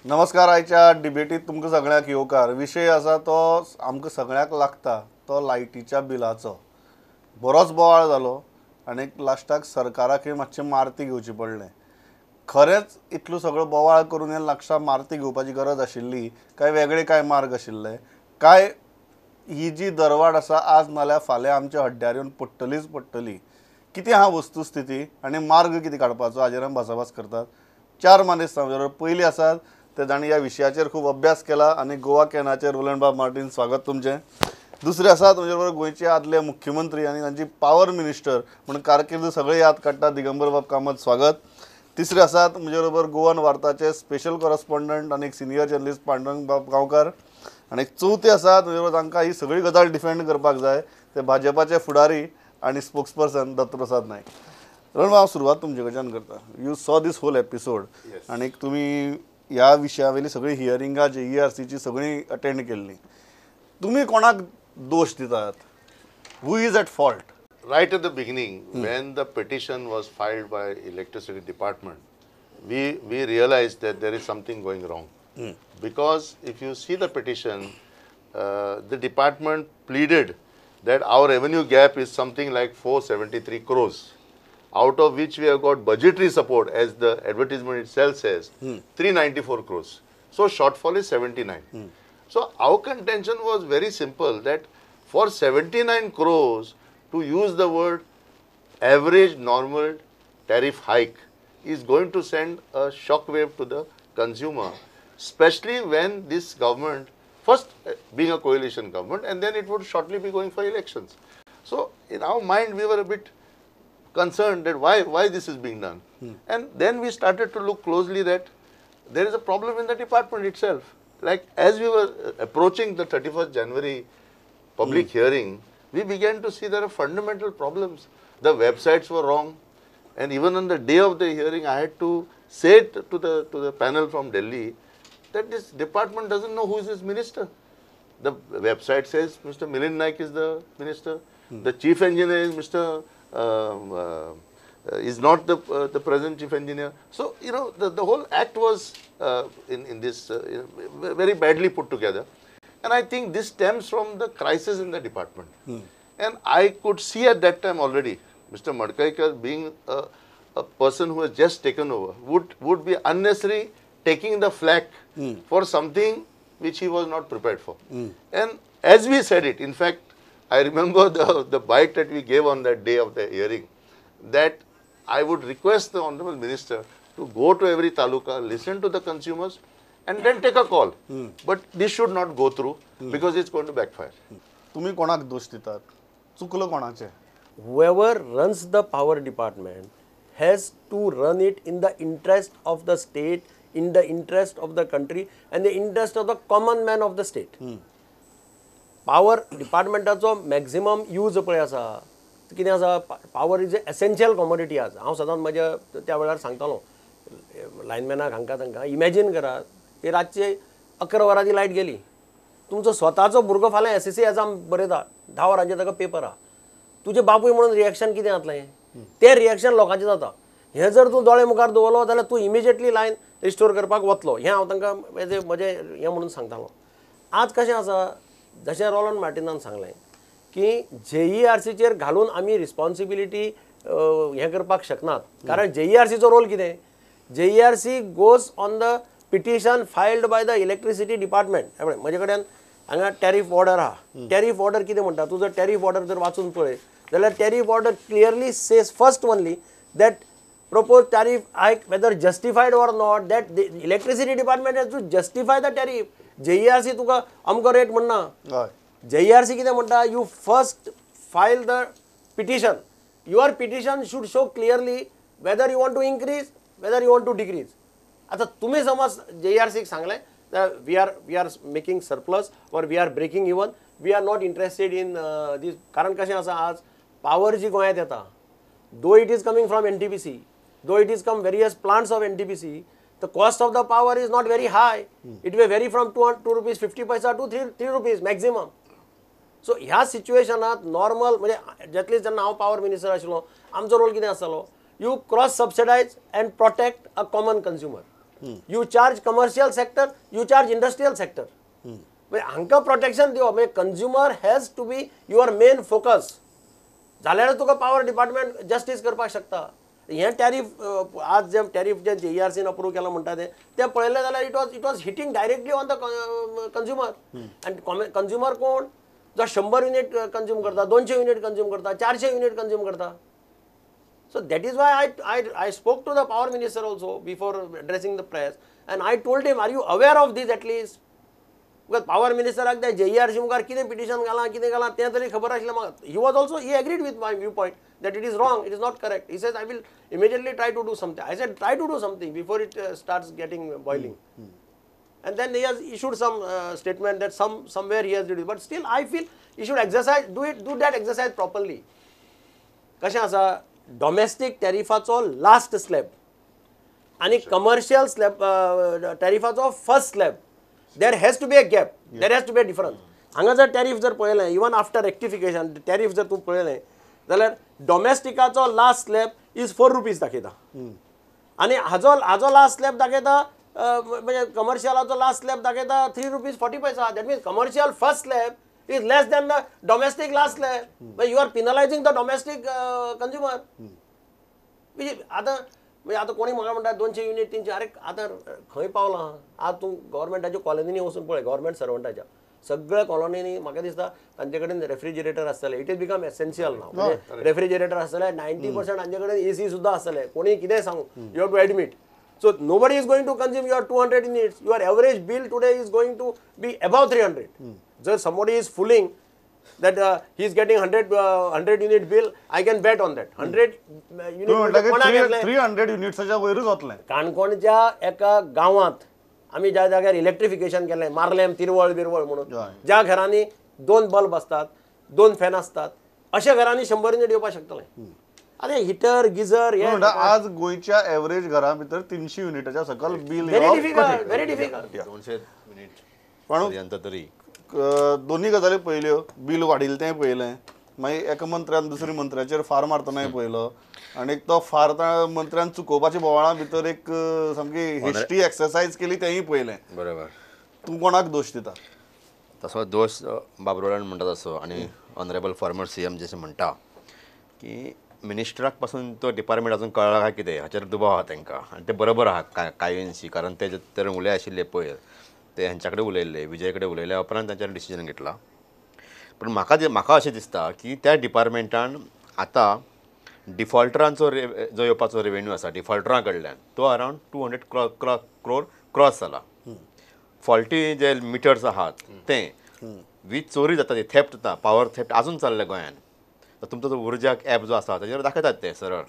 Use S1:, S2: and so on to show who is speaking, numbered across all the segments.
S1: नमस्कार. आयच्या डिबेटीत तुमकां सगळ्यांक येवकार. विशय आसा तो आमकां सगळ्यांक लागता तो लायटीच्या बिलाचो. बरोच बोवाळ जालो आनी लास्टाक सरकाराकय मातशें मारती घेवची पडलें. खरेंच इतलो सगळो बोवाळ करून हे लास्टाक मारती घेवपाची गरज आशिल्ली काय वेगळे काय मार्ग आशिल्ले काय? ही जी दरवाड आसा आज नाल्यार फाल्यां आमच्या हड्ड्यार येवन पडटलीच पडटली. कितें आहा वस्तुस्थिती आनी मार्ग कितें काडपाचो हाजेर आमी भासाभास करतात. चार मानेस्त आमचे पयलीं आसात ते जांणी ह्या विशयाचेर खूब अभ्यास केला आनी गोवा कॅनाचेर रोलंडबाब मार्टीन, स्वागत तुमचें. दुसरे आसात म्हणजे बरोबर गोंयचे आदले मुख्यमंत्री आनी तांची पावर मिनिस्टर म्हणून कारकीर्द सगळे याद काडटा, दिगंबरबाब कामत, स्वागत. तिसरे आसात म्हजे बरोबर गोवन वार्ताचे स्पेशल कॉरस्पॉन्डंट आनी एक सिनियर जर्नलिस्ट पांडुरंगबाब गांवकार. आनी एक चवथे आसात म्हजे बरोबर तांकां ही सगळी गजाल डिफेंड करपाक जाय ते भाजपाचे फुडारी आनी स्पोक्सपर्सन दत्तप्रसाद नायक. रोलंडबाब, हांव सुरवात तुमचे कडच्यान करता. You saw this whole episode आनी तुमी ह्या विशया वयली सगळीं हियरिंगां जेईआरसीची सगळीं अटेंड केल्लीं. तुमी कोणाक दोश दितात? Who is at fault?
S2: Right at the beginning, when the petition was filed by electricity department, we realized that there is something going wrong. Because if you see the petition, the department pleaded that our revenue gap is something like 473 crores, out of which we have got budgetary support, as the advertisement itself says, 394 crores. So shortfall is 79. So our contention was very simple, that for 79 crores to use the word average normal tariff hike is going to send a shockwave to the consumer, especially when this government, first being a coalition government, and then it would shortly be going for elections. So in our mind, we were a bit concerned that why this is being done. And then we started to look closely that there is a problem in the department itself. Like as we were approaching the 31st January public hearing, we began to see there are fundamental problems. The websites were wrong. And even on the day of the hearing, I had to say it to the panel from Delhi that this department doesn't know who is its minister. The website says Mr. Milind Naik is the minister. The chief engineer is Mr. Is not the present chief engineer. So, you know, the whole act was in this very badly put together. And I think this stems from the crisis in the department. And I could see at that time already, Mr. Madkaikar being a person who has just taken over, would be unnecessarily taking the flak for something which he was not prepared for. And as we said it, in fact, I remember the bite that we gave on that day of the hearing, that I would request the Honorable Minister to go to every taluka, listen to the consumers, and then take a call. But this should not go through because it's going to backfire.
S1: तुम्ही कोणाक दोश दितात? चुकलो कोणाचें?
S3: Whoever runs the power department has to run it in the interest of the state, in the interest of the country, and the interest of the common man of the state. Power डिपार्टमेंटाचो maximum use पळय आसा कितें आसा, power is a essential commodity. आज हांव सदांच म्हज्या त्या वेळार सांगतालो लायनमॅनाक हांकां तांकां, इमॅजीन करात की रातचे 11 वरांची लायट गेली, तुमचो स्वताचो भुरगो फाल्यां एसएससी एग्जाम बरयता, 10 वरांचेर ताका पेपर आहा, तुजें बापूय म्हणून रिएक्शन कितें जातलें? तें रिएक्शन लोकांचें जाता. हें जर तूं दोळे मुखार दवरलो जाल्यार तूं इमिजिएटली लायन रिस्टोर करपाक वतलो. हें हांव तांकां एज ए म्हजें हें म्हणून सांगतालो. आज कशें आसा, जशें रोलंड मार्टिनान सांगलें की जेईआरसीचेर घालून आमी रिस्पॉन्सिबिलिटी हें करपाक शकनात. कारण जेईआरसीचो रोल कितें? JERC goes on the petition filed by the electricity department. पळय म्हजे कडेन हांगा टॅरीफ ऑर्डर आहा. टॅरीफ ऑर्डर कितें म्हणटा? तूं जर टॅरीफ ऑर्डर जर वाचून पळय जाल्यार tariff order clearly says first only that proposed tariff hike whether justified or not, that the electricity department has to justify the tariff. JERC तुका अमको रेट म्हणना. JERC कितें म्हणटा? You first file the petition. Your petition should show clearly whether you want to increase, whether you want to decrease. आतां तुमी समज JERC सांगलें we are making surplus or we are breaking even, we are not interested in this. कारण कशें आसा, आज power जी गोंयांत येता, though it is coming from NTPC, though it is come various plants of NTPC, the cost of the power is not very high. It may vary from 2 rupees 50 paisa to 3 rupees maximum. So ह्या सिच्युएशनात normal म्हणजे at least जेन्ना हांव power minister आशिल्लो, आमचो role कितें आसतालो, you cross subsidize and protect a common consumer. you charge commercial sector, you charge industrial sector. म्हणजे हांकां प्रोटेक्शन दिवप म्हणजे consumer has to be your main focus, जाल्यारच तुका पावर डिपार्टमेंट जस्टीस करपाक शकता. हें टॅरीफ आज जे टॅरीफ जे JERCन अप्रूव केलां म्हणटा तें पळयलें जाल्यार it was hitting directly on the consumer. आनी कंज्युमर कोण? जो 100 युनीट कंज्यूम करता, 200 युनीट कंज्यूम करता, 400 युनीट कंज्यूम करता. So that is why I spoke to the power minister also before addressing the press and I told him, are you aware of this at least? Because power मिनिस्टराक ते JERC मुखार कितें petition घालां कितें घालां तें तरी खबर आशिल्लें म्हाका. He was also, he agreed with my view point that it is wrong, it is not correct. He says I will immediately try to do something. I said try to do something before it starts getting boiling. And then he has issued some statement that somewhere he has reduced, but still I feel he should exercise, do that exercise properly. कशें आसा, domestic टॅरिफाचो last slab आनी commercial slab टॅरिफाचो first slab, there has to be a gap, there has to be a difference. हांगा जर tariff जर पळयलें, even after rectification tariff जर तूं पळयलें जाल्यार डॉमेस्टिकाचो लास्ट स्लॅब is 4 rupees दाखयता आनी हाजो लास्ट स्लॅब दाखयता म्हणजे कमर्शियलाचो लास्ट स्लॅब दाखयता 3 rupees 40 paisa. That means commercial first slab is less than the domestic last slab. You are penalising the domestic consumer. आतां म्हणजे आतां कोणी म्हाका म्हणटा 200 युनीट 300, अरे आतां खंय पावलां? आज तूं गव्हर्मेंटाच्या कॉलनीनी वचून पळय, गव्हर्मेंट सर्वंटाच्या सगळ्या कॉलनीनी म्हाका दिसता तांचे कडेन रेफ्रिजरेटर आसतले. It is become essential नाव. म्हणजे रेफ्रिजरेटर आसतले, 90% तांचे कडेन AC सुद्दां आसतले. कोणी कितेंय सांगू, you have to admit. So nobody is going to consume your 200 units. Your average bill today is going to be above 300. जर somebody is fooling that he is getting 100 unit bill, I can bet on that. 100 unit कोणाक येतलें?
S1: 300 युनिट्साच्या वयरूच वतलें.
S3: काणकोणच्या एका गांवांत आमी ज्या जाग्यार इलेक्ट्रिफिकेशन केलें, मार्लेम तिरवळ बिरवळ म्हणून, ज्या घरांनी 2 बल्ब आसतात, 2 फॅन आसतात, अशा घरांनी 100 युनिट येवपाक शकतलें. आतां हिटर गिजर हे
S1: आज गोंयच्या एवरेज घरा भितर 300 युनिटाच्या सकल bill.
S3: Very difficult, very difficult.
S4: 200 unit पर्यंत तरी.
S1: दोन्ही गजाली पळयल्यो, बील वाडिल्लें तें पळयलें, मागीर एका मंत्र्यान दुसऱ्या मंत्र्याचेर फार मारतनाय पळयलो आनी तो फार मंत्र्यान चुकोवपाच्या बोवाळा भितर एक सामकी हेस्टी एक्सरसायज केली तेंय पळयलें.
S4: बरोबर.
S1: तूं कोणाक दोश दिता?
S4: तसो दोश बाबरोडान म्हणटा तसो आनी ऑनरेबल फॉर्मर CM जशें म्हणटा की मिनिस्टराक पासून तो डिपार्टमेंट अजून कळ्ळा काय कितें हाचेर दुबाव आहा तांकां आनी तें बरोबर आहा कांय, कारण ते जे तरेन उलय आशिल्ले पयर ते हेंच्या कडेन उलयल्ले, विजय कडेन उलयल्या उपरांत तांच्यानी डिसिजन घेतला. पूण म्हाका अशें दिसता की त्या डिपार्टमेंटान आतां डिफॉल्टरांचो जो येवपाचो रेवेन्यू आसा डिफॉल्टरां कडल्यान तो अरावंड 200 क्रोर क्रॉस जाला. फॉल्टी जे मिटर्स आहात ते वीज चोरी जाता, ती थेफ्ट जाता, पावर थेफ्ट आजून चल्लें गोंयान. तुमचो जो उर्जा एप जो आसा ताजेर दाखयतात ते सरळ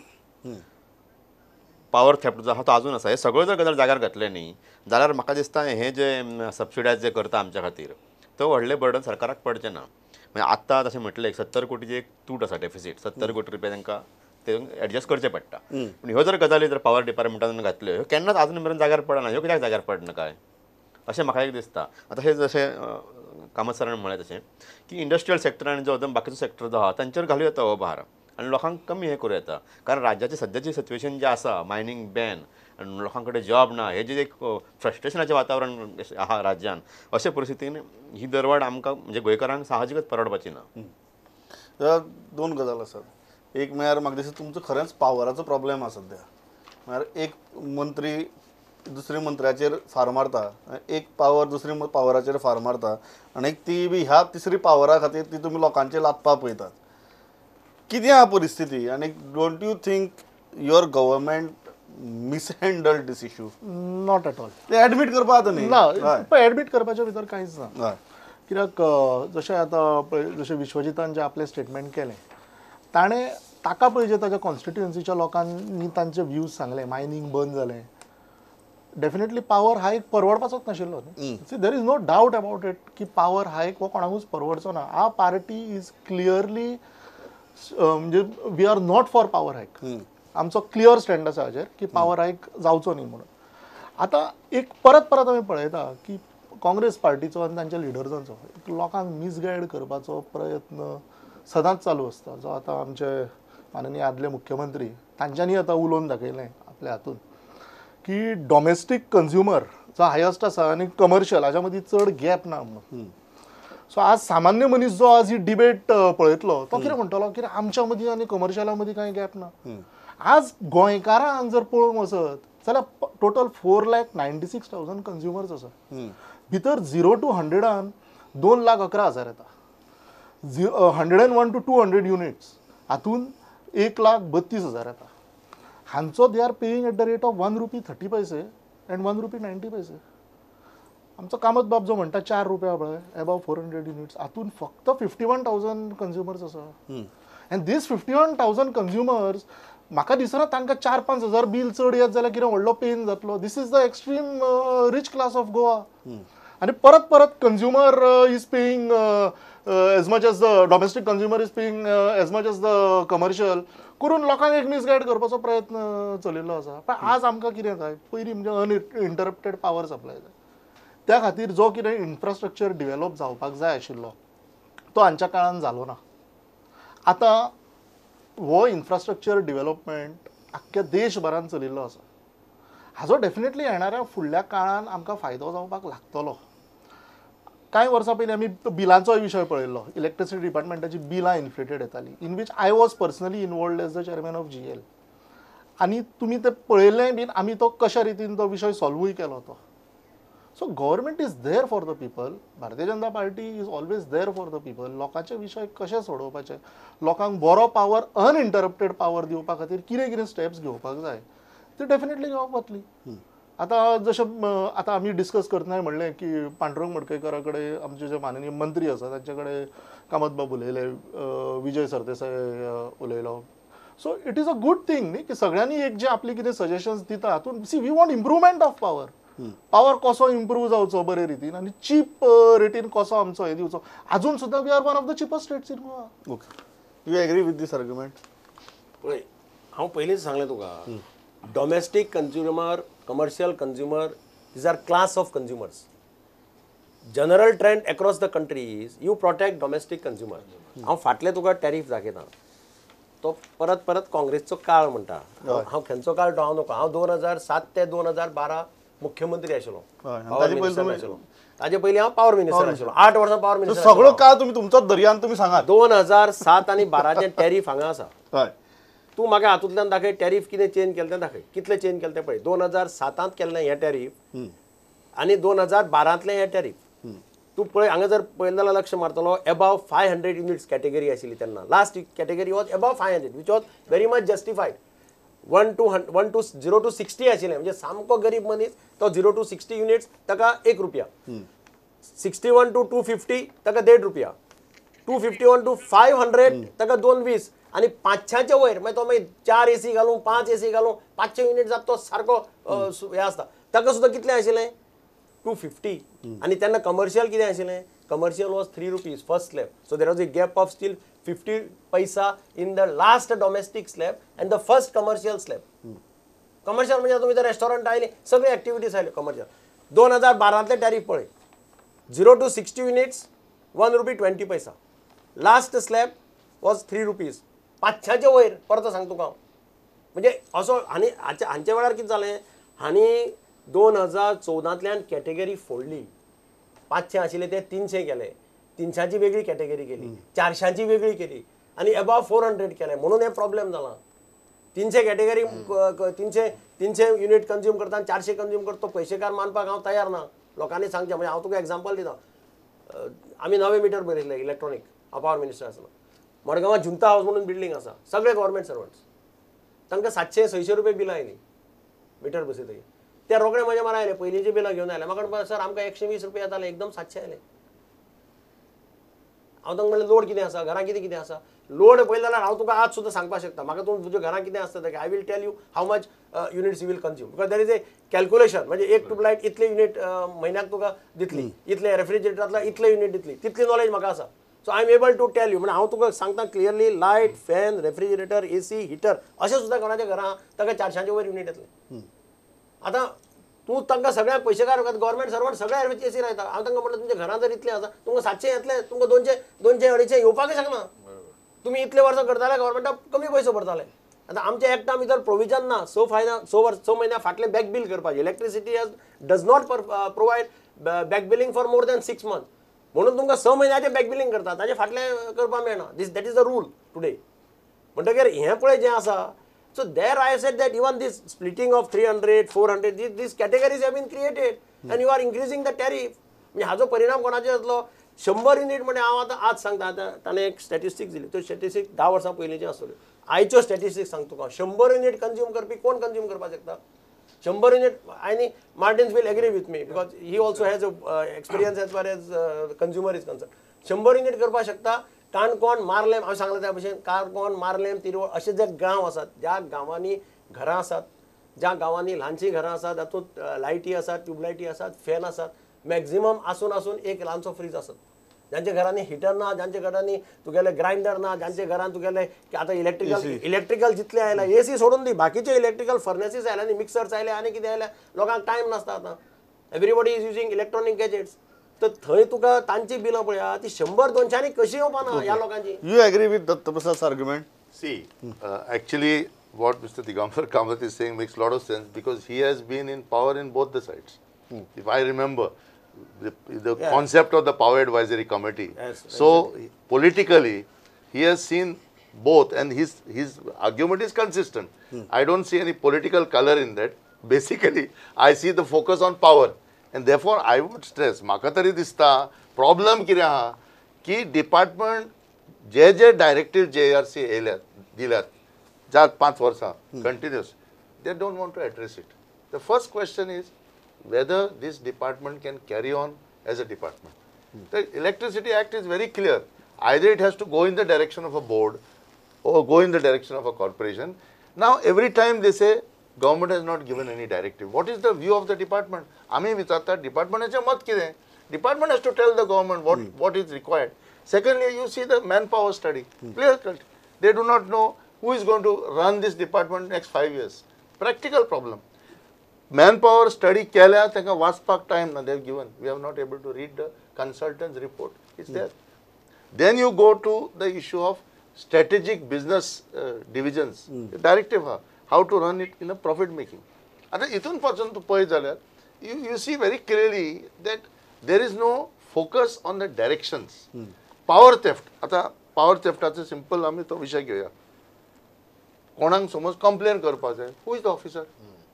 S4: पावर थेफ्ट जो आहा तो आजून आसा. हे सगळ्यो जर गजाल जाग्यार घातले न्ही जाल्यार म्हाका दिसता हे जे सबसिडायज जे करता आमच्या खातीर तो व्हडलें बर्डन सरकाराक पडचें ना. म्हणजे आत्तां तशें म्हटलें 70 कोटीची एक तूट आसा, डेफिसीट 70 कोटी रुपया तांकां ते एडजस्ट करचे पडटा. पूण ह्यो जर गजाली जर पावर डिपार्टमेंटान घातल्यो ह्यो केन्नाच आजून मेरेन जाग्यार पडना. ह्यो कित्याक जाग्यार पडना काय अशें म्हाका एक दिसता. आतां हे जशें कामत सरान म्हळें तशें की इंडस्ट्रियल सेक्टर आनी जो बाकीचो सेक्टर जो आहा तांचेर घालूं येता हो भार आनी लोकांक कमी हें करूं येता. कारण राज्याची सद्याची सिच्युएशन जें आसा, मायनींग बॅन आनी लोकां कडेन जॉब ना, हें जें एक फ्रस्ट्रेशनाचें वातावरण आहा राज्यान, अशे परिस्थितीन ही दरवाड आमकां म्हणजे गोंयकारांक साहजिकच परवडपाची ना.
S1: दोन गजाल आसात. एक म्हळ्यार म्हाका दिसता तुमचो खरेंच पावराचो प्रॉब्लेम आसा सद्या. म्हळ्यार एक मंत्री दुसऱ्या मंत्र्याचेर फार मारता, एक पावर दुसरी पावराचेर फार मारता आनी ती बी ह्या तिसरी पावरा खातीर ती तुमी लोकांचेर लादपाक पळयतात. कितें आहा परिस्थिती आनी don't you think your government mishandle this issue?
S5: Not at all.
S1: ते एडमीट करपा आतां न्ही
S5: ना, पण एडमीट करपाच्या भितर कांयच ना. कित्याक जशें आतां पळय जशें विश्वजितान जें आपलें स्टेटमेंट केलें ताणें ताका पळय जे ताच्या कॉन्स्टिट्युएन्सीच्या लोकांनी तांचे व्यूज सांगले, मायनींग बंद जालें, डेफिनेटली पावर हायक परवडपाचोच नाशिल्लो. See there is no doubt about it की पावर हायक हो कोणाकूच परवडचो ना. आ पार्टी is clearly म्हणजे we are not for power hike. आमचो क्लियर स्टँड आसा हाजेर की पावर हायक जावचो न्ही म्हणून. आतां एक परत परत आमी पळयता की काँग्रेस पार्टीचो आनी तांच्या लिडर्सांचो एक लोकांक मिसगायड करपाचो प्रयत्न सदांच चालू आसता. जो आतां आमचे माननीय आदले मुख्यमंत्री तांच्यांनी आतां उलोवन दाखयलें आपल्या हातून की डॉमेस्टीक कंझ्युमर जो हायस्ट आसा आनी कमर्शियल हाज्या मदीं चड गॅप ना म्हणून. सो आज सामान्य मनीस जो आज ही डिबेट पळयतलो तो कितें म्हणटलो की आमच्या मदीं आनी कमर्शियला मदीं कांय गॅप ना. आज गोंयकारांक जर पळोवंक वचत जाल्यार टोटल 4,96,000 कंझ्युमर्स आसा. भितर 0 to 100 2,11,000 येता. 101 to 200 units हातून 1,32,000 येता. हांचो they are paying at the rate of 1 rupee 30 paise and 1 rupee 90 paise. आमचो कामत बाब जो म्हणटा 4 रुपया पळय एबाव 400 युनिट्स हातून फक्त 51,000 कंझ्युमर्स आसा. एंड these 51,000 consumers म्हाका दिसना तांकां 4-5 हजार बील चड येत जाल्यार कितें व्हडलो पेन जातलो. This is the extreme rich class of Goa. आनी परत परत consumer is paying as much as the domestic consumer is paying as much as the commercial करून लोकांक एक मिसगायड करपाचो प्रयत्न चलिल्लो आसा. पण आज आमकां कितें जाय पयलीं म्हणजे अनइंटरप्टेड पावर सप्लाय जाय. त्या खातीर जो कितें इन्फ्रास्ट्रक्चर डिवेलॉप जावपाक जाय आशिल्लो तो हांच्या काळान जालो ना. आतां हो इन्फ्रास्ट्रक्चर डिवेलॉपमेंट आख्ख्या देशभरान चलिल्लो आसा. हाजो डेफिनेटली येणाऱ्या फुडल्या काळान आमकां फायदो जावपाक लागतलो. कांय वर्सां पयलीं आमी बिलांचोय विशय पळयल्लो. इलेक्ट्रिसिटी डिपार्टमेंटाची बिलां इन्फ्लेटेड येताली in which I was personally involved as the chairman of GL. आनी तुमी ते पळयलें बीन आमी तो कशा रितीन तो विशय सॉल्वूय केलो तो. So government is there for the people. Bharatiya Janata Party is always there for the people. लोकांचे विशय कशे सोडोवपाचे, लोकांक बरो पावर अनइंटरप्टेड पावर दिवपा खातीर कितें कितें स्टेप्स घेवपाक जाय ते डेफिनेटली घेवप वतली. आतां जशें आतां आमी डिस्कस करतना म्हणलें की पांडुरंग मडकयकारा कडेन आमचे जे माननीय मंत्री आसा तांचे कडेन कामत बाब उलयले, विजय सरदेसाय उलयलो. So it is a good thing न्ही की सगळ्यांनी एक जे आपली कितें सजेशन्स दिता हातून see we want improvement of power. Power कसो इम्प्रूव जावचो बरे रितीन आनी चीप रेटीन कसो आमचो हें दिवचो. आजून सुद्दां we are one of the cheapest states in Goa.
S1: Okay, you agree with this argument?
S3: पळय हांव पयलींच सांगलें तुका, domestic consumer, commercial consumer, these are class of consumers. General trend across the country is you protect domestic consumer. हांव फाटले तुका tariff दाखयता तो परत परत काँग्रेसचो काळ म्हणटा. हांव खंयचो काळ तो हांव नको. हांव 2007 ते 2012 मुख्यमंत्री आशिल्लो, पावर मिनिस्टर आशिल्लो. ताजे पयलीं हांव पावर मिनिस्टर आशिल्लो, 8 वर्सां पावर मिनिस्टर.
S1: सगळो काळ तुमी तुमचो दर्यान तुमी सांगात.
S3: 2007 आनी 12चें टॅरीफ हांगा आसा. तूं म्हाका हातूंतल्यान दाखय टॅरीफ कितें चेंज केलें तें दाखय, कितलें चेंज केलें तें पळय. 2007 केल्लें हें टॅरीफ आनी 2012तलें हें टॅरीफ तूं पळय. हांगा जर पळयलें जाल्यार लक्ष मारतलो एबाव 500 युनिट्स कॅटेगरी आशिल्ली तेन्ना. Last category was above 500 which was very much justified. 1 to 0 to 60 आशिल्लें म्हणजे सामको गरीब मनीस तो 0 to 60 units ताका 1 रुपया, 61 to 250 ताका 1.5 रुपया, 251 to 500 ताका 2.20 आनी 500 वयर मागीर तो मागीर 4 एसी घालूं 5 एसी घालूं 500 युनिट जाता तो सारको हें आसता. ताका सुद्दां कितलें आशिल्लें 250. आनी तेन्ना कमर्शियल कितें आशिल्लें, commercial was 3 rupees first slab. So there was a gap of still 50 paisa in the last domestic slab and the first commercial slab. Commercial म्हणजे तुमी जर रेस्टॉरंट आयली सगळे एक्टिविटीज आयल्यो कमर्शियल. 2012तले टॅरीफ पळय, 0 to 60 units 1 rupee 20 paisa, last slab was 3 rupees. 500 वयर परत सांग तुका हांव. म्हणजे असो आनी हांच्या वेळार कितें जालें, हांणी 2014तल्यान कॅटेगरी फोडली. 500 आशिल्ले ते 300 केले, 300ची वेगळी कॅटेगरी केली, 400ची वेगळी केली आनी एबाव 400 केले. म्हणून हे प्रॉब्लेम जाला. 300 कॅटेगरी 300 युनिट कंज्यूम करता आनी 400 कंज्यूम करता तो पयशेकार मानपाक हांव तयार ना. लोकांनी सांगचें म्हणजे हांव तुका एग्जाम्पल दिता. आमी नवे मिटर बरयले इलेक्ट्रॉनीक, हांव पावर मिनिस्टर आसलो. मडगांवां जुंता हावस म्हणून बिल्डींग आसा, सगळे गव्हर्मेंट सर्वंट्स, तांकां 700-600 रुपये बिलां आयलीं मिटर बसयतकीर. ते रोखडे म्हज्या मरा आयले, पयलींची बिलां घेवन आयले. म्हाका म्हणटा सर आमकां 120 रुपया येताले, एकदम 700 आयले. हांव तांकां म्हणलें लोड कितें आसा, घरां कितें कितें आसा. लोड पळयलें जाल्यार हांव तुका आज सुद्दां सांगपाक शकता. म्हाका तूं तुज्या घरां कितें आसता तें I will tell you how much units you will consume because there is a calculation. म्हणजे एक ट्यूबलायट इतले युनिट म्हयन्याक तुका दितली, इतले रेफ्रिजरेटरांतल्यान इतले युनिट दितली, तितली नॉलेज म्हाका आसा. So I am able to tell you. म्हणजे हांव तुका सांगता clearly light, fan, refrigerator, AC, heater अशें सुद्दां कोणाच्या घरां ताका 400 वयर युनिट येतलें. आतां तूं तांकां सगळ्यांक पयशेकार गव्हर्मेंट सर्वंट सगळ्या एसी लायता. हांव तांकां म्हणलें तुमच्या घरांत जर इतलें आसा तुमकां 700 येतलें, तुमकां 200 250 येवपाकच शकना. तुमी इतले वर्सां करताले गव्हर्मेंटाक कमी पयसो भरताले. आतां आमच्या एक्टा भितर प्रोविजन ना 6 वर्स 6 म्हयन्या फाटलें बॅक बील करपाचें. Electricity does not provide back billing for more than 6 months, म्हणून तुमकां 6 म्हयन्याचें बॅक बिलींग करता, ताजे फाटलें करपाक मेळना. This that is the rule today. म्हणटकीर हें पळय जें आसा, so there I said that even this splitting of 300 400 these categories have been created and you are increasing the tariff. म्हणजे हाजो परिणाम कोणाचेर जातलो? 100 युनीट म्हणजे हांव आतां आज सांगता, आतां ताणें एक स्टॅटिस्टिक्स दिली, त्यो स्टॅटिस्टिक्स 10 वर्सां पयलींच्यो आसतल्यो. आयच्यो स्टॅटिस्टिक्स सांगता तुका, 100 युनीट कंज्यूम करपी कोण कंज्यूम करपाक शकता? 100 युनीट. आनी Martins will agree with me because he also has a experience as far as consumer is concern. 100 unit करपाक शकता काणकोण, मार्लेम, हांवें सांगलां त्या भशेन काणकोण, मार्लेम, तिरवळ अशे जे गांव आसात, ज्या गांवांनी घरां आसात, ज्या गांवांनी ल्हानशीं घरां आसात, तातूंत लायटी आसात, ट्युबलायटी आसात, फॅन आसात, मॅक्झिमम आसून आसून एक ल्हानसो फ्रीज आसत. ज्यांच्या घरांनी हिटर ना, ज्यांच्या घरांनी तुगेले ग्रायंडर ना, ज्यांच्या घरान तुगेले आतां इलेक्ट्रिकल जितले आयला, एसी सोडून दी, बाकीचे इलेक्ट्रिकल फर्नेसीस आयले आनी मिक्सर्स आयले आनी कितें आयले, लोकांक टायम नासता आतां. Everybody is using electronic gadgets. तर थंय तुका तांची बिलां पळया ती 100-200 कशी येवपाना ह्या लोकांची.
S1: You agree with Dattaprasad argument?
S2: See, actually what Mr. Digambar Kamath is saying makes lot of sense because he has been in power in both the sides. If I remember the concept of the Power Advisory Committee.
S3: Yes,
S2: so exactly. Politically, he has seen both and his argument is consistent. I don't see any political color in that. Basically, I see the focus on power. And therefore, I would stress, म्हाका तरी दिसता problem कितें आहा की department जे जे directive JRC येयल्यात दिल्यात 4-5 वर्सां continuous, they don't want to address it. The first question is whether this department can carry on as a department. The Electricity Act is very clear. Either it has to go in the direction of a board or go in the direction of a corporation. Now every time they say government has not given any directive. What is the view of the department? आमी विचारता डिपार्टमेंटाचें मत कितें? Department has to tell the government what is required. Secondly, you see the manpower study. Clear cut. They do not know who is going to run this department next 5 years. Practical problem. Manpower study केल्या तांकां वाचपाक time ना. They have given. We are not able to read the consultant's report. It's there. Then you go to the issue of strategic business divisions. Directive हा, how to run it in a profit making. आतां हितून पासून तूं पळयत जाल्यार you see very clearly that there is no focus on the directions. Power theft. आतां power थेफ्टाचो simple आमी तो विशय घेवया. कोणाक समज कंप्लेन करपाक जाय, who is the officer?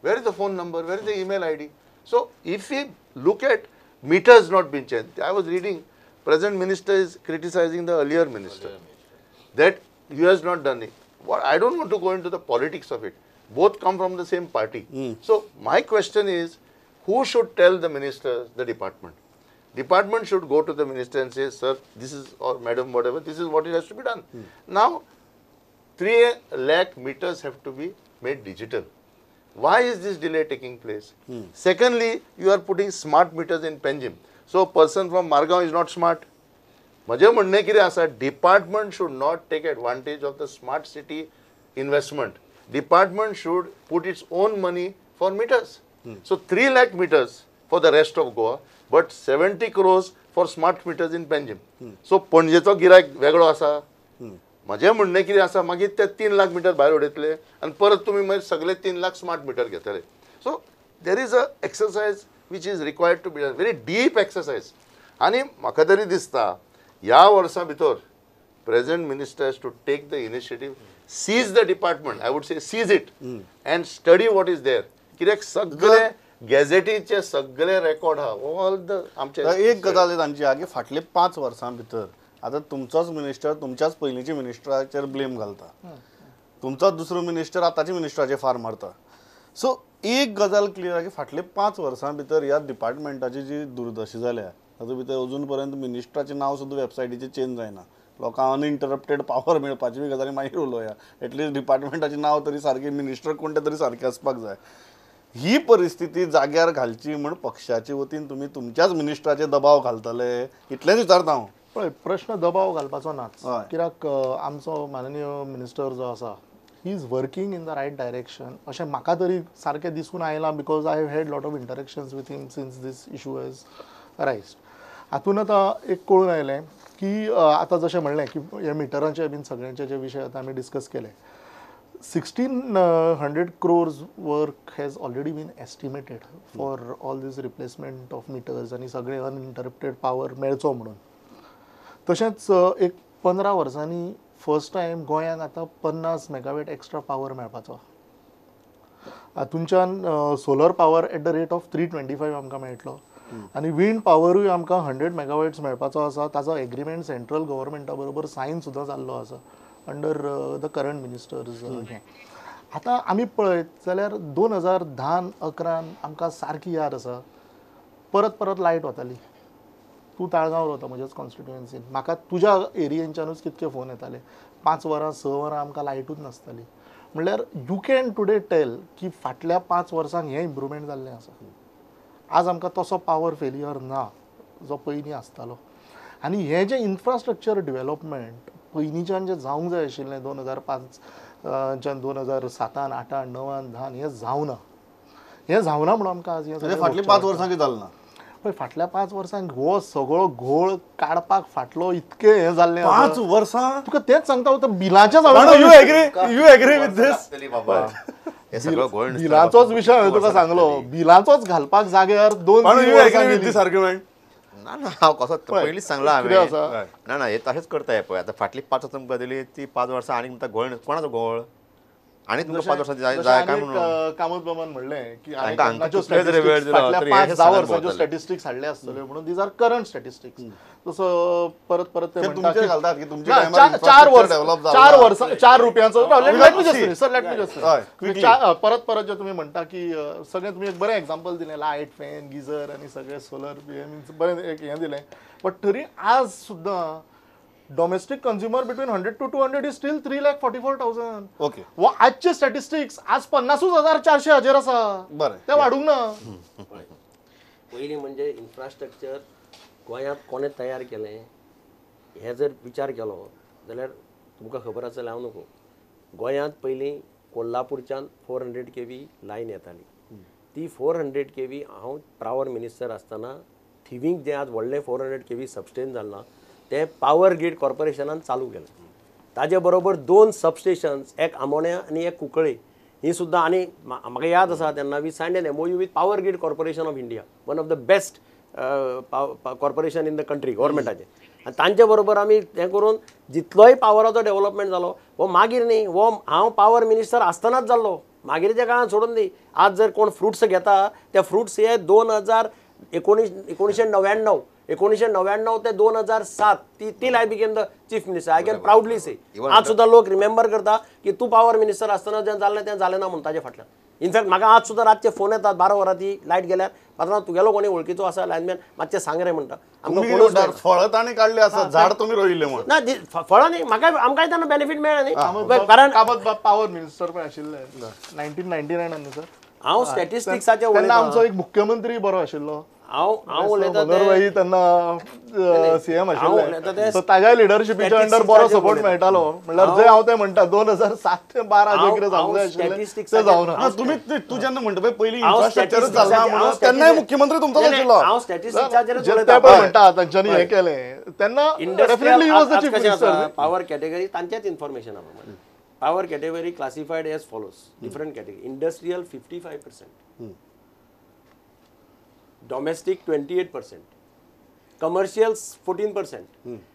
S2: Where is the phone number? Where is the email ID? So if we look at meters not been changed, I was reading, present minister is criticizing the earlier minister that he has not done it. What, I don't want to go into the politics of it. Both come from the same party. So my question is, who should tell the minister, the department? Department should go to the minister and say, sir, this is, or madam, whatever, this is what it has to be done. Now, 3 lakh meters have to be made digital. Why is this delay taking place? Secondly, you are putting smart meters in Panjim. So, a person from Margao is not smart. म्हजें म्हणणें कितें आसा, department should not take advantage of the smart city investment. Department should put its own money for meters. So, 3 lakh meters for the rest of Goa, but 70 crores for smart meters in Panjim. So, पणजेचो गिरायक वेगळो आसा. म्हजें म्हणणें कितें आसा, मागीर ते 3 lakh metre भायर उडयतले आनी परत तुमी मागीर सगळे 3 लाख स्मार्ट मिटर घेतले. So there is a exercise which is required to be done, very deep exercise. आनी म्हाका तरी दिसता ह्या वर्सां भितर present minister has to take the initiative, seize the department, I would say seize it and study what is there. कित्याक सगळे गॅझेटीचे सगळे रेकॉर्ड आहा, ऑल the आमचे.
S1: एक गजाल तांची आहा की फाटले 5 वर्सां भितर आतां तुमचोच मिनिस्टर तुमच्याच पयलींच्या मिनिस्टराचेर ब्लेम घालता, तुमचोच दुसरो मिनिस्टर आतांच्या मिनिस्टराचेर फार मारता. सो एक गजाल क्लियर आहा की फाटले 5 वर्सां भितर ह्या डिपार्टमेंटाची जी दुर्दशा जाल्या तातूंत भितर अजून पर्यंत मिनिस्टराचें नांव सुद्दां वेबसायटीचेर चेंज जायना. लोकांक अनइंटरप्टेड पावर मेळपाची बी गजाली मागीर उलोवया, एटलिस्ट डिपार्टमेंटाचें नांव तरी सारकें, मिनिस्टर कोण तें तरी सारकें आसपाक जाय. ही परिस्थिती जाग्यार घालची म्हण पक्षाचे वतीन तुमी तुमच्याच मिनिस्टराचेर दबाव घालतले इतलेंच विचारता हांव.
S5: पळय, प्रश्न दबाव घालपाचो नाच, कित्याक आमचो माननीय मिनिस्टर जो आसा, he is working in the right direction अशें म्हाका तरी सारकें दिसून आयलां, because I have had lot of interactions with him since this issue has arised. हातून आतां एक कळून आयलें की आतां जशें म्हणलें की हे मिटरांचे बीन सगळ्यांचे जे विशय आतां आमी डिस्कस केले, 1600 crores work has already been estimated for all this replacement of meters आनी सगळे अनइंटरप्टेड पावर मेळचो म्हणून. तशेंच एक 15 वर्सांनी फर्स्ट टायम गोंयांक आतां 50 मेगावॅट एक्स्ट्रा पावर मेळपाचो. हातूंच्यान solar power at the rate of 325 आमकां मेळटलो आनी विंड पावरूय आमकां 100 मेगावॅट्स मेळपाचो आसा. ताजो एग्रीमेंट सेंट्रल गव्हर्मेंटा बरोबर सायन सुद्दां जाल्लो आसा अंडर the current ministers. हें आतां आमी पळयत जाल्यार 2010-11 आमकां सारकी याद आसा, परत परत लायट वताली. तूं ताळगांव रावता म्हज्याच कॉन्स्टिट्युएन्सीन, म्हाका तुज्या एरियेंच्यानूच कितके फोन येताले, 5 वरां 6 वरां आमकां लायटूच नासताली. म्हणल्यार you can today tell की फाटल्या 5 वर्सांक हें इम्प्रुवमेंट जाल्लें आसा. आज आमकां तसो पावर फेलियर ना जो पयलीं आसतालो. आनी हें जें इन्फ्रास्ट्रक्चर डेव्हलपमेंट पयलींच्यान जें जावंक जाय आशिल्लें 2005च्यान 2007, 8, 9, 10 हें जावना. हें जावना म्हणून आमकां आज हें
S1: फाटलीं 5 वर्सां कितें जालें ना?
S5: पळय फाटल्या 5 वर्सांक हो सगळो घोळ काडपाक फाटलो इतकें हें जाल्लें.
S1: 5 वर्सां
S5: तुका तेंच सांगता, बिलाचेंच.
S1: You agree, you agree with this?
S5: बिलाचोच विशय हांवें तुका सांगलो, बिलाचोच घालपाक जाग्यार 2
S1: विथ this argument?
S4: ना ना, हांव कसो पयलींच सांगलां हांवें. ना ना, हे तशेंच करता. हे पळय आतां फाटलीं 5 वर्सां तुमकां दिली ती 5 वर्सां आनी तुमकां घोळ, कोणाचो घोळ आनी तुमकां 5 वर्सां जाय काय म्हणून
S5: कामत बाबान म्हणलें की फाटल्या 5-10 वर्सांच्यो स्टॅटिस्टिक्स हाडले आसतल्यो म्हणून. These are current statistics. तसो परत परत ते
S1: घालतात की
S5: 4 वर्सां 4 रुपयांचो. Let me just sir, let me just परत परत जे तुमी म्हणटा की सगळें तुमी एक बरें एग्जाम्पल दिलें, लायट फॅन गिजर आनी सगळें सोलर बरें एक हें दिलें. बट तरी आज सुद्दां domestic consumer between 100 to 200 is still 3,44,000.
S1: Okay.
S5: व आजचे स्टॅटिस्टिक्स आज 50,400 हाजेर आसा.
S1: बरें,
S5: ते वाडूंक ना.
S3: पयलीं म्हणजे इन्फ्रास्ट्रक्चर गोंयांत कोणें तयार केलें हें जर विचार केलो जाल्यार तुमकां खबर आसा हांव नको. गोंयांत पयलीं कोल्हापूरच्यान 400 kV line येताली. ती 400 kV हांव पावर मिनिस्टर आसतना थिवींक जें आज व्हडलें 400 kV सबस्टेन जालां तें पावर ग्रीड कॉर्पोरेशनान चालू केलें. ताजे बरोबर 2 सबस्टेशन्स, एक आमोण्या आनी एक कुंकळे, ही सुद्दां. आनी म्हाका याद आसा तेन्ना we signed an MOU with Power Grid Corporation of India, one of the best corporation in the country, गव्हर्मेंटाचें. आनी तांचे बरोबर आमी हें करून जितलोय पावराचो डेव्हलपमेंट जालो हो मागीर न्ही, हो हांव पावर मिनिस्टर आसतनाच जाल्लो. मागीरच्या काळान सोडून दी. आज जर कोण फ्रुट्स घेता ते फ्रुट्स हे 1999 1999 ते 2007 till I became the chief minister. I can proudly say आज सुद्दां लोक रिमेंबर करता की तूं पावर मिनिस्टर आसतना जें जालें तें जालें ना म्हणून ताजे फाटल्यान. इनफॅक्ट म्हाका आज सुद्दां रातचे फोन येतात 12 वरां ती लायट गेल्यार, पात्रांव तुगेलो कोणी वळखीचो आसा लायनमॅन मातशें सांग रे म्हणटा.
S1: आमकां फळां ताणें काडली आसा, झाड तुमी रोयिल्लें म्हणून
S3: ना, फळां न्ही, म्हाका आमकांय तेन्ना बेनिफीट मेळ्ळें न्ही. कारण
S5: कामत बाब पावर मिनिस्टर पण आशिल्ले 1999 न्ही सर.
S3: हांव स्टॅटिस्टिक्साचेर
S5: तेन्ना आमचो एक मुख्यमंत्री बरो आशिल्लो.
S3: हांव हांव उलयता ते
S5: तेन्ना सीएम आशिल्ले, सो ताज्या लिडरशिपीच्या अंडर बरो सपोर्ट मेळटालो. म्हणल्यार जे हांव ते म्हणटा 2007 ते 12 जे कितें जावंक जाय आशिल्लें तें जावना.
S1: तुमी तूं जेन्ना म्हणटा पळय पयलीं इन्फ्रास्ट्रक्चरच जालना म्हणून, तेन्नाय मुख्यमंत्री तुमचोच आशिल्लो.
S3: हांव स्टॅटिस्टिक्साचेरच
S5: जे ते पळय म्हणटा तांच्यांनी हें केलें तेन्ना definitely he was the chief minister.
S3: Power category तांचेच इन्फॉर्मेशन प्रमाणे power category classified as follows, different category. Industrial 55%, domestic 28%, commercial 14%.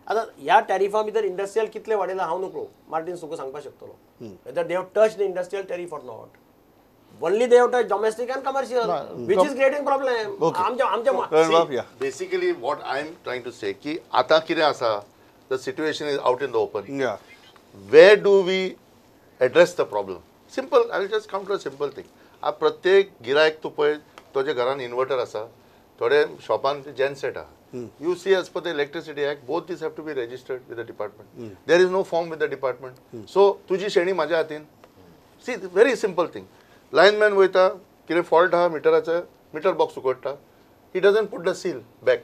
S3: आतां ह्या टॅरिफा भितर इंडस्ट्रियल कितले वाडयला हांव नकळो, मार्टीन तुका सांगपाक शकतलो. Whether they have touch the industrial tariff or not, only they have touch domestic and commercial, which is creating problem. आमच्या आमच्या
S2: basically what I am trying to say की आतां कितें आसा, the situation is out in the open. Where do we address the problem? Simple, I will just come to a simple thing. आ प्रत्येक गिरायक तूं पळय तुज्या घरान इन्वर्टर आसा, थोडे शॉपान जेनसेट आहा. You see as per the electricity act both these have to be registered with the department. There is no form with the department. So तुजी शेणी म्हाज्या हातीन. See, very simple thing. Lineman वयता, कितें fault आहा मिटराचो, meter box उगडटा, he doesn't put the seal back.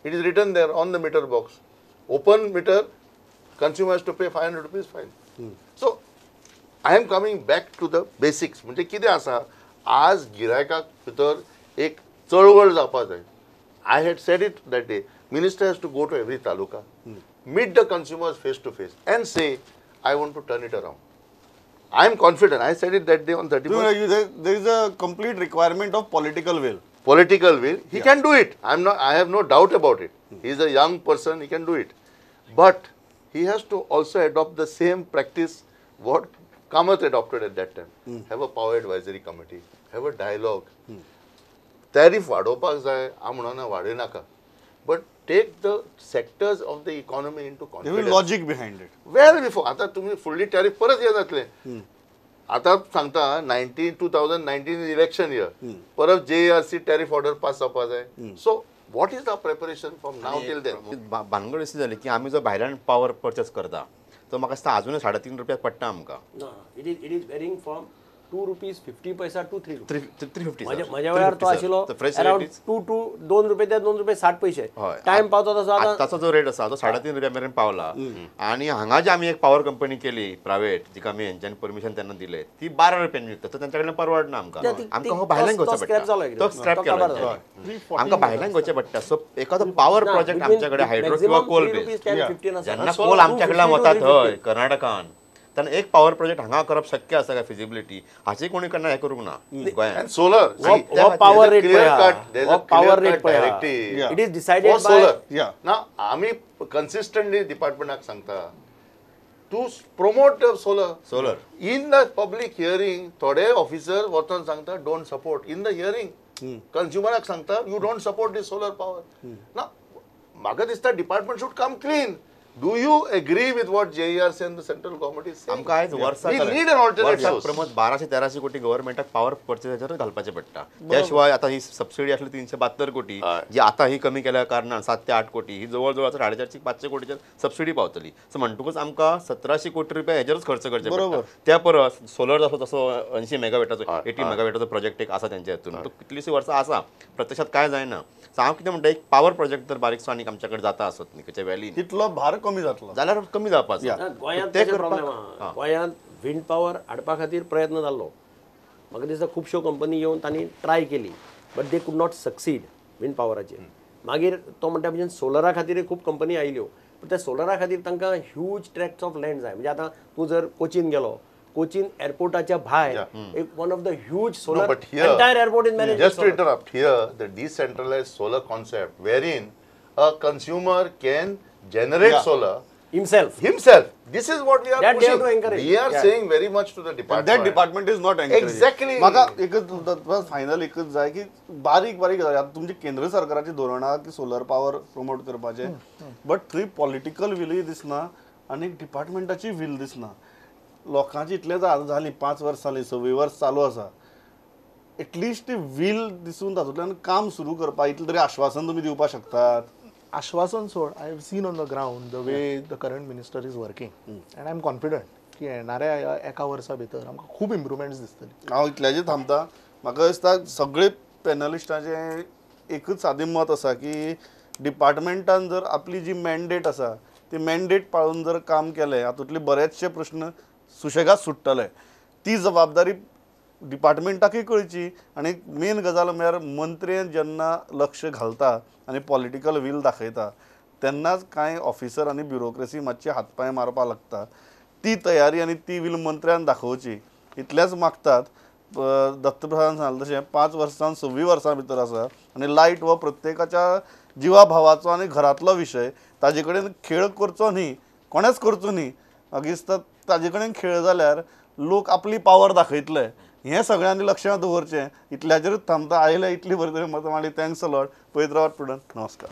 S2: It is written there on the meter box, open meter, consumer has to pay 500 rupees fine. So I am coming back to the basics. म्हणजे कितें आसा, आज गिरायकाक भितर एक चळवळ जावपाक जाय. I had said it that day, minister has to go to every taluka, meet the consumers face to face and say I want to turn it around. I am confident. I said it that day on 31st.
S1: There is a complete requirement of political will.
S2: Political will. He can do it. I have no doubt about it. He is a young person. He can do it. But he has to also adopt the same practice what Kamath adopted at that time. Have a power advisory committee. Have a dialogue. Tariff वाडोवपाक जाय हांव म्हणना वाडयनाका, but take the sectors of the economy into confidence.
S1: Logic behind it.
S2: Well before आतां तुमी फुडली tariff परत हे जातले. आतां सांगता 2019 is election year, परत JERC tariff order pass जावपा जाय. So what is the preparation from now till then?
S4: भानगड अशी जाली की आमी जो भायल्यान पावर परचेस करता तो म्हाका दिसता आजुनूय 3.5 रुपया पडटा आमकां.
S3: It is varying from 2 rupees 50 paisa to 3 rupees.
S4: 3.50.
S3: म्हज्या वेळार तो आशिल्लो अरावंड 2 to 2 रुपये ते 2 रुपये 60 पैसे. टायम पावता तसो आतां
S4: ताचो जो रेट आसा तो 3.5 रुपया मेरेन पावला. आनी हांगा जी आमी एक पावर कंपनी केली प्रायवेट, जिका आमी हेंच्यांनी परमिशन तेन्ना दिलें, ती 12 रुपयांनी विकता. तो तेंच्या कडल्यान परवडना आमकां. आमकां हो भायल्यान घेवचो पडटा, तो स्क्रॅप केलो आमकां भायल्यान घेवचें पडटा. सो एखादो पावर प्रोजेक्ट आमच्या कडेन हायड्रो किंवा कोल बेस्ड, जेन्ना कोल आमच्या कडल्यान वता थंय कर्नाटकान, तेन्ना एक पावर प्रोजेक्ट हांगा करप शक्य आसा काय फिजिबिलिटी हाची कोणी केन्ना हें करूंक ना गोंयांत.
S2: Solar
S3: power rate power rate it is decided by
S2: solar ना. आमी कन्सिस्टंटली डिपार्टमेंटाक सांगता to promote solar.
S4: Solar
S2: in the public hearing थोडे ऑफिसर वचोन सांगता don't support. In the hearing कंज्युमराक सांगता you don't support this solar power. ना म्हाका दिसता department should come clean. Do you agree with what JERC and the central government is saying?
S4: आमकां आयज वर्साक
S2: We need an alternate source.
S4: Pramod 1200-1300 कोटी गव्हर्मेंटाक power परचेसाचेरच घालपाचें पडटा. त्या शिवाय आतां ही सबसिडी आसली 372 कोटी, जी आतां ही कमी केल्या कारणान 7 ते 8 कोटी, ही जवळ जवळ 450-500 कोटीचेर सबसिडी पावतली. सो म्हणटकूच आमकां 1700 कोटी रुपया हेजेरच खर्च करचे पडटा. त्या परस सोलर आसा तसो 80 मेगावॅटाचो 80 मेगावॅटाचो प्रोजेक्ट एक आसा तेंच्या हितून, तो कितलीशीं वर्सां आसा, प्रत्यक्षात कांय जायना. सो हांव कितें म्हणटा, एक पावर प्रोजेक्ट तर बारीकसो आनीक आमच्या कडेन जाता आसत न्ही खंयच्या व्हॅलीन,
S1: तितलो भार कमी जातलो
S4: जाल्यार कमी जावपाचो.
S3: गोंयांत प्रॉब्लेम आहा. गोंयांत विंड पावर हाडपा खातीर प्रयत्न जाल्लो. म्हाका दिसता खुबश्यो कंपनी येवन तांणी ट्राय केली, but they could not succeed wind पावराचेर. मागीर तो म्हणटा भशेन सोलरा खातीर खूब कंपनी आयल्यो, पूण त्या सोलरा खातीर तांकां ह्यूज ट्रॅक्ट्स ऑफ लँड जाय. म्हणजे आतां तूं जर कोचीन गेलो, कोचीन एअरपोर्टाच्या भायर एक one of the huge solar entire airport is manage.
S2: Just to interrupt here, the decentralised solar concept wherein a consumer can generate solar
S3: himself.
S2: This is what we are
S3: that
S2: pushing.
S3: They have to encourage.
S2: We are saying very much to the department.
S1: That department is not encouraging.
S2: Exactly.
S1: म्हाका एकच final एकच जाय की बारीक बारीक आतां तुमचे केंद्र सरकाराची धोरणां की सोलर पावर प्रमोट करपाचें, बट थंय पॉलिटिकल विलूय दिसना आनी डिपार्टमेंटाची will दिसना. लोकांची इतलें जालीं 5 वर्सां जालीं, 6 वर्स चालू आसा, एटलिस्ट will दिसून तातूंतल्यान काम सुरू करपा इतलें तरी आश्वासन तुमी दिवपाक शकतात.
S5: आश्वासन सोड, I have seen on the ground the way the current minister is working and I am confident की येणाऱ्या एका वर्सा भितर आमकां खूब इम्प्रुवमेंट्स दिसतली.
S1: हांव इतल्याचेर थांबता. म्हाका दिसता सगळे पॅनलिस्टांचें एकूच सादें मत आसा की डिपार्टमेंटान जर आपली जी मॅन्डेट आसा ती मॅन्डेट पाळून जर काम केलें हातूंतले बरेचशे प्रश्न सुशेगाद सुट्टले. ती जबाबदारी डिपार्टमेंटाकूय कळची आनी मेन गजाल म्हळ्यार मंत्र्यान जेन्ना लक्ष घालता आनी पॉलिटिकल will दाखयता तेन्नाच कांय ऑफिसर आनी ब्युरोक्रेसी मातशी हातपांय मारपाक लागता. ती तयारी आनी ती will मंत्र्यान दाखोवची इतलेंच मागतात. दत्तप्रसादान सांगलें तशें 5 वर्सां 26 वर्सां भितर आसा आनी लायट हो प्रत्येकाच्या जिवा भावाचो आनी घरांतलो विशय, ताजे कडेन खेळ करचो न्ही, कोणेच करचो न्ही. मागीर दिसता ताजे कडेन खेळ जाल्यार लोक आपली पावर दाखयतले, हें सगळ्यांनी लक्षांत दवरचें. इतल्याचेरूच थांबता. आयले इतली बरी तरेन मतां मांडली. Thanks a lot. पळयत रावात प्रुडंट. नमस्कार.